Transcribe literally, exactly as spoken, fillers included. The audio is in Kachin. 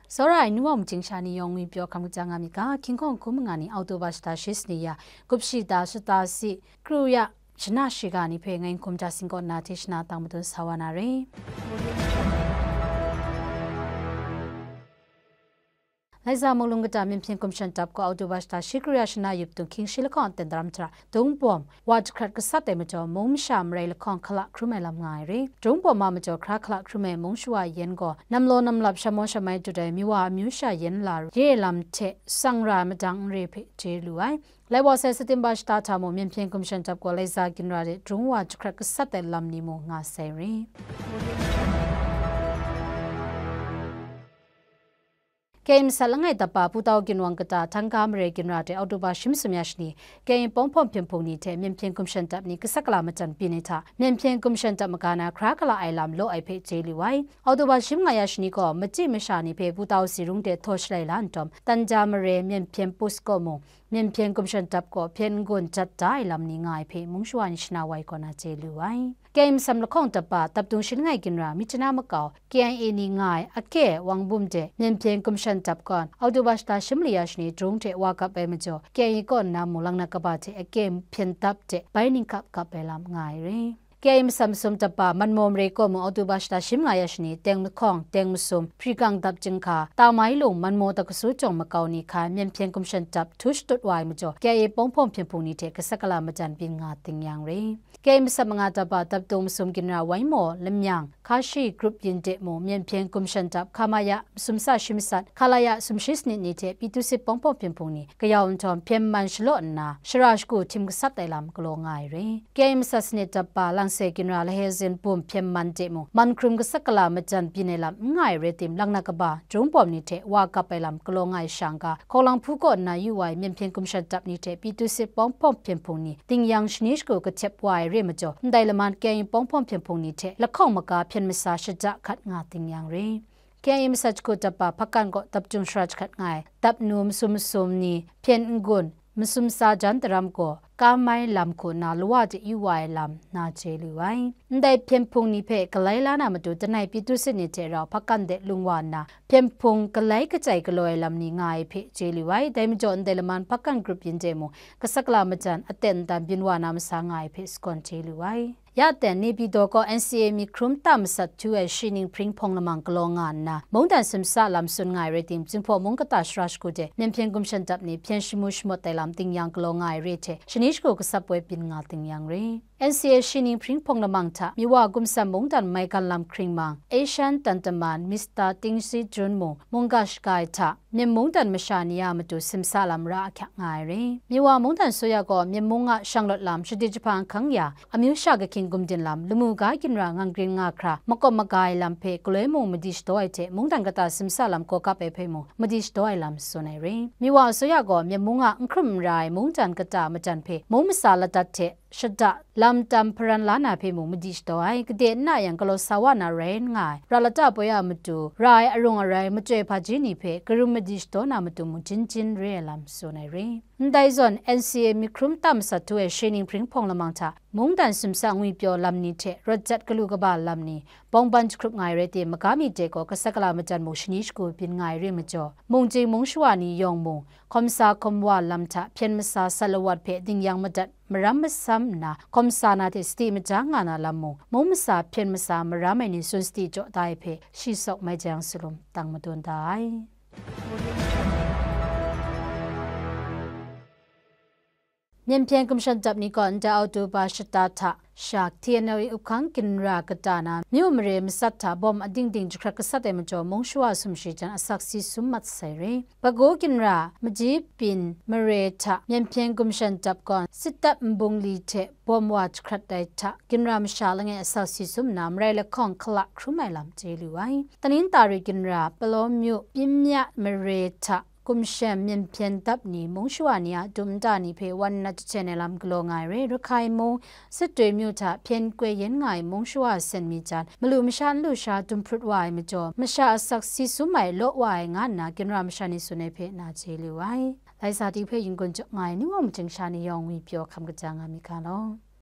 Tsawra ai nu wa maching sha ni yawng ngwi pyaw hkam kaja nga myit ga, hkying hkawng hkum nga ni Oktoba shata shi sani ya, gup shi ta shata si, kru ya, shana shiga ni hpe ngai n hkum ja singkawt na hte shana tang madun sa wa na re. Laiza Mung Lung Kata Myen Hpyen Gumshan Dap gaw Oktoba shata shi kru ya shana yup tung hkying shi lahkawng a ten daram hta, Dung bawm, wa jahkrat gasat ai majaw, mung masha marai lahkawng hkala hkrum ai lam nga ai re. Dung bawm a majaw hkra hkala hkrum ai mung shawa yan gaw, namlaw namlap shamawng shamai dut ai miwa amyu sha yan la re ai lam hte tsang ra ai madang n re hpe chye lu ai. Lai wa sai Satumba shata hta mung, Myen Hpyen Gumshan Dap gaw Laiza ginra de Dung wa jahkrat gasat ai lam ni mung nga sai re. K M S langai dap ba Putau ginwang kata Tangka mare ginra de Oktoba shi masum ya shani, K M Pawng Hpawng Hpyen Hpung ni hte Myen Hpyen Gumshan Dap ni gasat gala majan byin ai hta, Myen Hpyen Gumshan Dap maga na hkra gala ai lam law ai hpe chye lu ai. Oktoba shi manga ya shani gaw, machyi masha ni hpe Putau si rung de htaw shalai la nhtawm, Tangka mare Myen Hpyen Pus kaw mung, Myen Hpyen Gumshan Dap gaw hpyen n-gun jat da ai lam ni nga ai hpe mung shawa ni shana wai kaw na chye lu ai. K M S lahkawng dap ba Dapdung shi langai ginra Myitkyina makau K I A ni nga ai ake Wang Bum de Myen Hpyen Gumshan Dap gaw Oktoba shata shi mali ya shani Dung hte wa kap ai majaw, K I A kaw nna mung lang na kaba hte ake hpyen dap de bai ning kap kap ai lam nga ai re. K M S masum dap ba Manmaw mare kaw mung Oktoba shata shi manga ya shani, teng lahkawng, teng masum, hpri kang dap chyinghka, ta mai lung, Manmaw dap kasu jawng makau ni hkai Myen Hpyen Gumshan Dap htu shatut wa ai majaw, K I A Pawng Hpawng Hpyen Hpung ni hte gasat gala majan byin nga ting yang re. K M S manga dap ba Dapdung masum ginra Waimaw, Lamyang, Kashi grup yin de mung, Myen Hpyen Gumshan Dap K M ya masum sa shi masat, K L ya sumshi sanit ni hte Pyi Tusit Pawng Hpawng Hpyen Hpung ni kayau nhtawm hpyen man shalaw nna, shara shagu htim gasat ai lam galaw nga ai re. K M S sanit dap ba Langse ginra Lahe Zin Bum hpyen man de mung, man hkrum gasat gala majan byin ai lam n nga ai rai tim, lang na kaba Jawng bawm ni hte wa kap ai lam galaw nga ai shang ga, Hkawng Lang Hpu kaw nna yu wa ai Myen Hpyen Gumshan Dap ni hte Pyi Tusit Pawng Hpawng Hpyen Hpung ni ting yang shani shagu kahtep wa ai re majaw, ndai laman K I A Pawng Hpawng Hpyen Hpung ni hte lahkawng maga hpyen masa shada hkat nga ting yang re. K I A masat jahku dap ba Hpakan gaw dap jung shara jahkrat nga ai dap nu masum masum ni hpyen n-gun, masum sa jan daram gaw, ka mai lam hku nna lawa de yu wa ai lam na chye lu ai. Ndai hpyen hpung ni hpe galai la na matu, danai Pyi Tusit ni hte rau Hpakan de lung wa nna, hpyen hpung galai kachyai galaw ai lam ni nga ai hpe chye lu ai. Dai majaw, ndai laman Hpakan grup yin de mung, gasat gala majan aten ntan byin wa na masa nga ai hpe sagawn chye lu ai. Ya ten, Naypyidaw gaw N C A myi hkrum ta masat htu ai shi ning hpring hpawng lamang galaw nga nna, mungdan simsa lam tsun nga ai rai tim, Jinghpaw mung kata shara shagu de Myen Hpyen Gumshan Dap ni hpyen shamu shamawt ai lam ting yang galaw nga ai re hte, shani shagu gasat poi byin nga ting yang re. N C A shi ning hpring hpawng lamang hta, Miwa Gumsam mungdan maigan lam hkring mang, Asian Tantaman, Mister Tingsi Jun mung, mungga shaga ai hta, Myen mungdan masha ni a matu simsa lam ra ahkyak nga ai re. Miwa mungdan suya gaw Myen mung a shanglawt lam, shadit jahpang hkang ya, amyu sha kahkying gumdin lam, lamu ga ginra ngang grin nga hkra, makawp maga ai lam hpe galoi mung madi shadaw ai hte, mungdan kata simsa lam gaw kap ai hpe mung madi shadaw ai lam tsun ai re. Miwa suya gaw Myen mung a n hkrum n ra ai mungdan kata majan hpe mung masa ladat hte, shada, lam tam hparan la na hpe mung madi shadaw ai, gade n na yang galaw sa wa na rai nga ai, ra lata poi a matu ra ai arung arai machyoi hpaji ni hpe karum madi shadaw na matu mung jin jin re ai lam tsun ai re. Ndai zawn, N C A myi hkrum ta masat htu ai shi ning hpring hpawng lamang hta, mungdan simsa ngwipyaw lam ni hte rawt jat galu kaba lam ni bawngban jahkrup nga ai rai tim, maga mi de gaw gasat gala majan mung shani shagu byin nga ai re majaw, mung jing mung shawa ni yawng mung, hkawm sa hkawm wa lam hta hpyen masa sat lawat hpe ding yang madat, maram masam nna, hkawm sa na hte sadi maja nga na lam mung, mung masa hpyen masa maram ai ni tsun sadi jaw da ai hpe, shi sawk mai jang salum tang madun da ai. Myen Hpyen Gumshan Dap ni gaw ndai Oktoba shata hta sha T N L A uphkang ginra kata na, myu mare masat hta bawm ading ding jahkrat gasat ai majaw, mung shawa sumshi jan asak si sum mat sai re. Bago ginra Maji Pyin mare hta Myen Hpyen Gumshan Dap gaw sit dap nbungli hte bawm wa jahkrat ai hta, ginra masha langai asak si sum nna, marai lahkawng hkala hkrum ai lam chye lu ai. Taninta ri ginra Palaw myu Pyinmya mare hta Gumshan Myen Hpyen Dap ni mung shawa ni a dum nta ni hpe wan nat jahten ai lam galaw nga ai re. Rakhai mung Sitwe myu hta hpyen koi yen nga ai mung shawa sen mi jan, malu masha n lu sha dum hprut wa ai majaw, masha asak si sum ai law wa ai nga nna, ginra masha ni tsun ai hpe na chye lu ai. Laisa ti hpe yin-gun jaw nga ai ni wa maching sha ni yawng ngwipyaw hkam kaja nga mi ga law.